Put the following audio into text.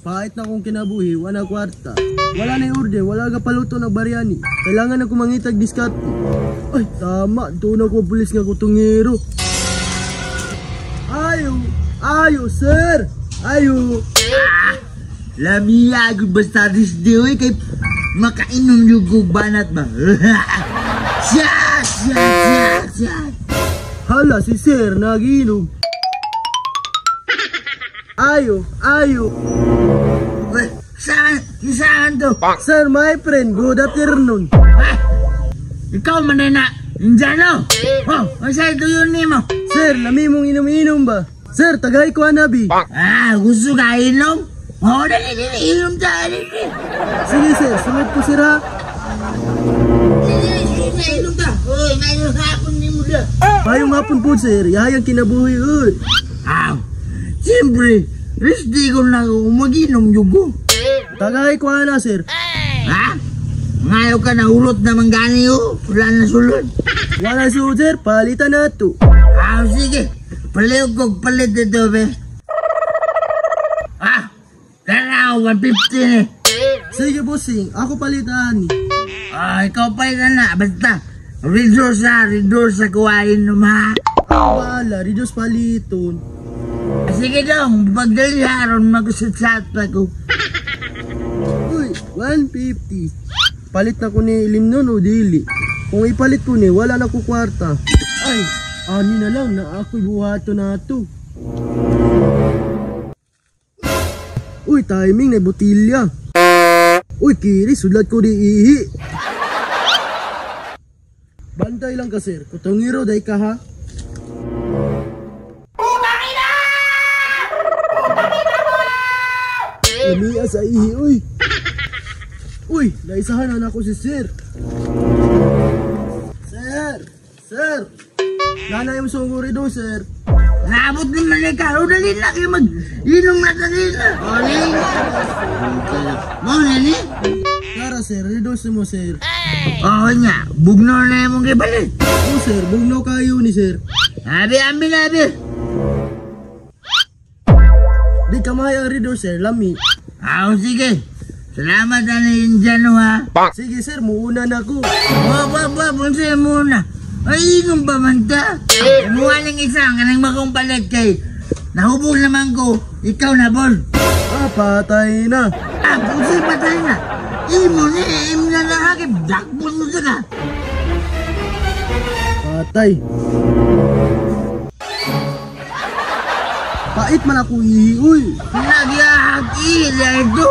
Pait na kong kinabuhi, wala kwarta. Wala na order, wala ka paluto ng biryani. Kailangan na kumangitag diskarte. Ay, tama, doon ako pulis nga kutungero. Ayo, ayo, sir! Ayo! Lamiya, basta this day, oy, kay makainom yung banat ba? Siya, siya, siya, siya. Hala, si sir, nagiinom. Ayo, ayo. Uy, saan, saan to? Sir, my friend, good afternoon. Ah, ikaw man na, Indiano. Oh, masay ito yun nimo. Sir, lami mong inom-inom ba? Sir, tagay ko anabi. Ah, gusto ka inom? Oh, dali, dali, inom ta, dali. Sige sir, sunod ko sir ha. Dali, dali, inom ta. Uy, mayroong hapon nimo da. Mayong hapon po sir, yayang kinabuhi uy. Ah, siyempre, risdi ko na ako mag-inom yung ko. Tagay ko ana sir. Ha? Ngayon ka na ulot naman gani oh. Wala na sulod. Wala sulod sir, palitan na to. Ah, sige. Paliw ko palit ito be. Ah, tara, 150 ni. Sige bossing, ako palitan. Ah, ikaw pa na. Basta, reduce sa kuwain mo ha. Ah, wala, reduce paliton. Sige dong, pagdali haron mag-usat pa ko. Uy, 150. Palit na ko ni ilim nun o dili. Kung ipalit ko ni, wala na ko kwarta. Ay, ani na lang na ako'y buhato na to. Uy, timing na botilya. Uy, kiri, sudlat ko di ihi. Bantay lang ka sir, kutungiro day ka ha. Putangina! Putangina mo! Lamia sa ihi, uy. Uy, naisahan na ako si sir. Sir! Sir! Nanay yung sunguri do, sir. Naabot naman ikaw. O, dali na kayo mag-inom na dali na. O, dali na. Mo, nani? Tara, sir. Reduce mo, sir. Oo nga. Bugno na yung mong ibalit. Oo, sir. Bugno kayo ni, sir. Abi, abi, abi. Di kamay ang reduce, sir. Lami. Ah, sige. Salamat na ni Indiano, ha. Sige, sir. Muuna na ko. Ba, ba, ba. Bunsa muna. Ay, inom ba man ta? Kumuha ng isang, kanang makumpalit kay nahubog naman ko, ikaw na, Bon. Ah, patay na. Ah, pusi, patay na. Imo ni, imo na lang hakip. Dakbon mo siya ka. Patay. Pait man ako ihi, uy. Nagyahak ihi na ito.